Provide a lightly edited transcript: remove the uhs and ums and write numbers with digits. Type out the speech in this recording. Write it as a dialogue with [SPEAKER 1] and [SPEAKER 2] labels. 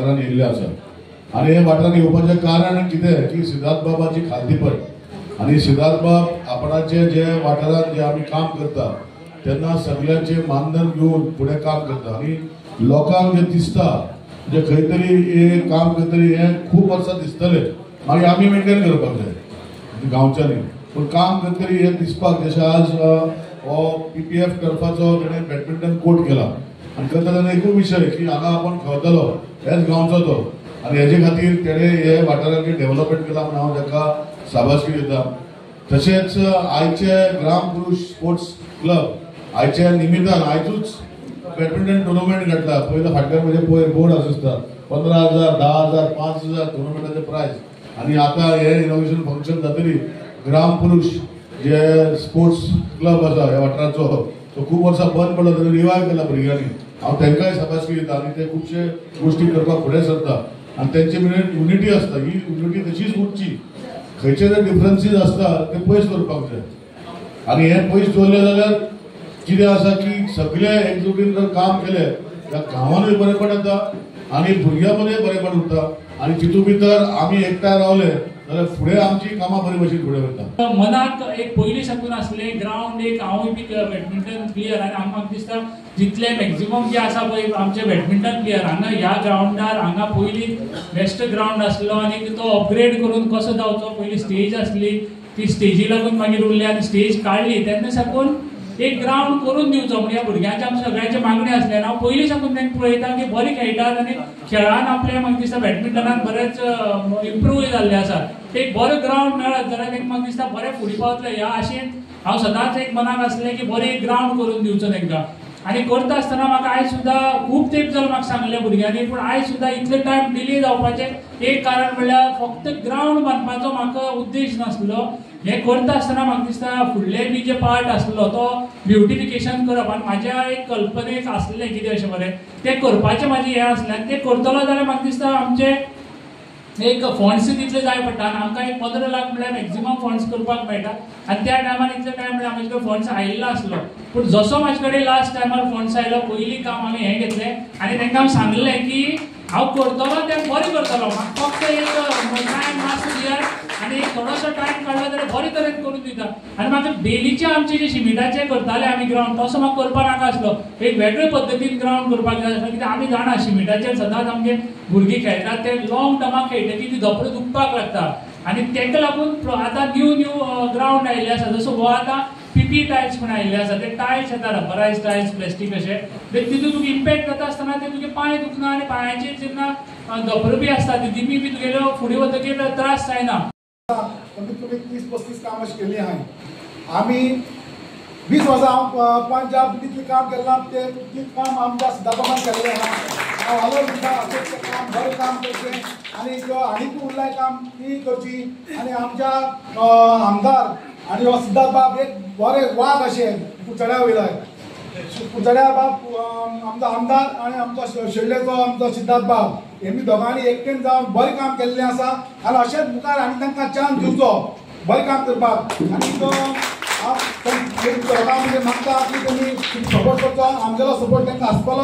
[SPEAKER 1] वाठारांत येयल्ले आसा. आनी हे वाठारांत येवपाचें कारण कितें की सिद्धार्थ बाबाची खालतीपण आनी सिद्धार्थ बाब आपणाचे जे वाठारांत जे आमी काम करता तेन्ना सगळ्यांचे मानधन घेवन फुडें काम करता आनी लोकांक जें दिसता म्हणजे खंय तरी हे काम करतरी हें खूब वर्सां दिसतलें, मागीर आमी मेंटेन करपाक जाय गांवच्यांनी, पूण काम करतरी हें दिसपाक जशें आज हो PPF टर्फाचो तेणें बॅडमिंटन कोर्ट केला आनी करता तेन्ना एकूय विशय की हांगा आपूण खेळटलो हेच गांवचो तो आनी हेजे खातीर तेणें हे वाठारांत डेव्हलपमेंट केलां म्हूण हांव ताका शाबासकी दिता. तशेंच आयचे ग्रामपुरूष स्पोर्ट्स क्लब आयच्या निमित्तान आयजूच बॅडमिंटन टुर्नामेंट घातला. पयलो फाटल्यान म्हणजे पयर बोर्ड आसता 15,000, 10,000, 5,000 टुर्नामेंटाचे प्रायज आनी आतां हे इनोग्रेशन फंक्शन जातली. ग्रामपुरूष जे स्पोर्ट्स क्लब आसा ह्या वाठाराचो तो खूब वर्सां बंद पडलो तरी रिवायव केला भुरग्यांनी, हांव तांकांय शाबासकी दिता आनी ते खुबशे गोश्टी करपाक फुडें सरता आनी तेंचे मेरेन युनिटी आसता, ही युनिटी तशीच उरची. खंयचे जे डिफरन्सीस आसता ते पयस दवरपाक जाय आनी हे पयस दवरले जाल्यार कितें आसा की सगळे एकजुटीन जर काम केलें जाल्यार गांवानूय बरेंपण येता आनी भुरग्यां मदींय बरेंपण उरता आनी तितूंत भितर आमी एकठांय रावले जाल्यार फुडें आमची कामां बरी भशेन फुडें वता.
[SPEAKER 2] मनाक एक पयलीं साकून आसलें ग्रावंड एक, हांवूय बी बॅडमिंटन प्लेयर आनी म्हाका दिसता जितले मॅक्झिमम जे आसा पळय आमचे बॅडमिंटन प्लेयर हांगा ह्या ग्रावंडार हांगा पयलीं बेस्ट ग्रावंड आसलो आनी तो अपग्रेड करून कसो जावचो, पयलीं स्टेज आसली ती स्टेजी लागून मागीर उरली आनी स्टेज काडली तेन्ना साकून एक ग्रावंड करून दिवचो म्हणजे भुरग्यांचे आमच्या सगळ्यांची मागणी आसली. आनी हांव पयलीं साकून तांकां पळयता की बरी खेळटात आनी खेळान आपल्या म्हाका दिसता बॅडमिंटनान बरेंच इम्प्रूवूय जाल्लें आसा. एक बरो ग्रावंड मेळत जाल्यार तांकां म्हाका दिसता बरें फुडें पावतलें ह्या आशेन हांव सदांच एक मनाक आसलें की बरें एक ग्रावंड करून दिवचो तांकां. आनी करता आसतना म्हाका आयज सुद्दां खूब तेंप जालो म्हाका सांगलें भुरग्यांनी, पूण आयज सुद्दां इतले टायम डिले जावपाचें एक कारण म्हणल्यार फक्त ग्रावंड बांदपाचो म्हाका उद्देश नासलो. हें करता आसतना म्हाका दिसता फुडले बी जे पार्ट आसलो तो ब्युटिफिकेशन करप आनी म्हाज्या एक कल्पनेक आसलें कितें अशें बरें तें करपाचें म्हाजें हें आसलें आनी तें करतलो जाल्यार म्हाका दिसता आमचें एक फंड्स तितले जाय पडटा आनी आमकां एक 15 लाख म्हणल्यार मॅक्झिमम फंड्स करपाक मेळटा आनी त्या टायमार इतले टायम म्हणल्यार आमचे कडेन फंड्स आयिल्लो आसलो. पूण जसो म्हाजे कडेन लास्ट टायमार फंड्स आयलो पयलीं काम आमी हें घेतलें आनी तांकां हांव सांगलें की हांव करतलो तें बरें करतलो, म्हाका फक्त एक टायम मातसो दियात आनी एक थोडोसो टायम काडलो जाल्यार बरे तरेन करून दिता. आनी म्हाका डेलीचे आमचे जे शिमिटाचे करताले आमी ग्रावंड तसो म्हाका करपाक नाका आसलो, एक वेगळे पद्दतीन ग्रावंड करपाक जाय आसलो. कित्याक आमी जाणा शिमिटाचेर सदांच आमगे भुरगीं खेळटात ते लॉंग टर्माक खेळटकीर ती धोपरां दुखपाक लागता आनी ताका लागून आतां न्यू न्यू ग्रावंड आयिल्ले आसा. जसो हो आतां PP tiles म्हण आयिल्ले आसा, ते टायल्स येता रबरायज टायल्स प्लास्टीक अशे, तितून तुका इम्पॅक्ट जाता आसतना ते तुगे पांय दुखना आनी पांयाचेर जेन्ना धोपरां बी आसता ती दिमी बी तुगेल्यो फुडें वतकीर त्रास जायना.
[SPEAKER 3] कमीत कमी 30-35 कामां केल्लीं आहाय आमी. 20 वर्सां हांव पंजाब तितलें काम केलां तें तितलें काम आमच्या सिद्धार्थबाबान केल्लें आहा. हांव हालो म्हणटा अशें काम बरें काम करचें आनी जो आनीक उरलाय काम ती करची. आनी आमच्या आमदार आनी हो सिद्धार्थ बाब एक बरे वाग अशें कुचड्या वयलो, कुचड्या बाब आमचो आमदार आनी आमचो शेल्डेचो आमचो सिद्धार्थ बाब हेमी दोगांनी एकटेन जावन बरें काम केल्लें आसा आनी अशेंच मुखार आनी तांकां चान्स दिवचो बरें काम करपाक. आनी तो लोकां मागता की तुमी सपोर्ट करचो, आमगेलो सपोर्ट तांकां आसतलो.